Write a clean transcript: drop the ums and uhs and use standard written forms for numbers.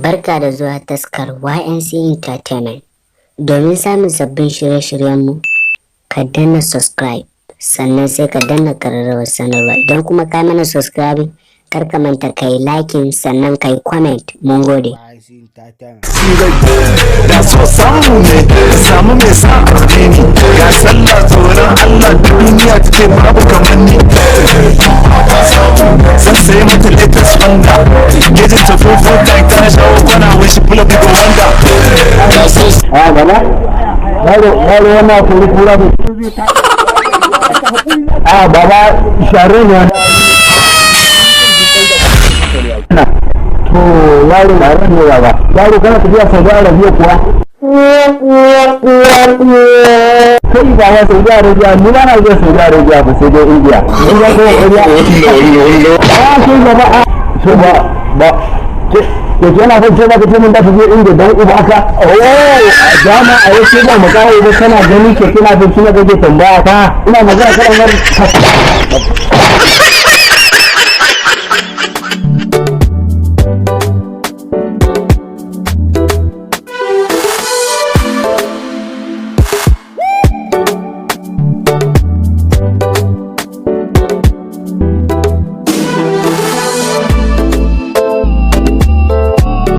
Barka da zuwa taskar YNC Entertainment. Domin samun sabbin shirye-shiryenmu, ka danna subscribe, sannan sai ka danna ƙararrawar sanarwa. Idan kuma ka mana subscribe, kar ka manta ka yi liking sannan ka yi comment. Mun gode. Da so samu ne ka samu mai sa addini, ga sallah, tsoron Allah, duniya take babu kamar ni. Zan sayi mata latest Honda, gejin ta fofo tank, tana shawo kwana, when she pull up you go wonder. Da so A baba, yaro, yaro, wannan kuri kura ne. A baba, share ne. To yaro, yaro ne baba. Yaro, kana tafiya Saudi Arabia kuwa? Kai baba, Saudi Arabia, ni ba na zuwa Saudi Arabia ba, sai dai India. Ni ba ko India. A sai baba, a so ba ba ke yana son ce maka ce mun da ta je India dan uba ka. Oh, dama a yau ba mu kawo ba, kana gani ke kina bin kina gaje tambaya ta. Ina magana kana mar.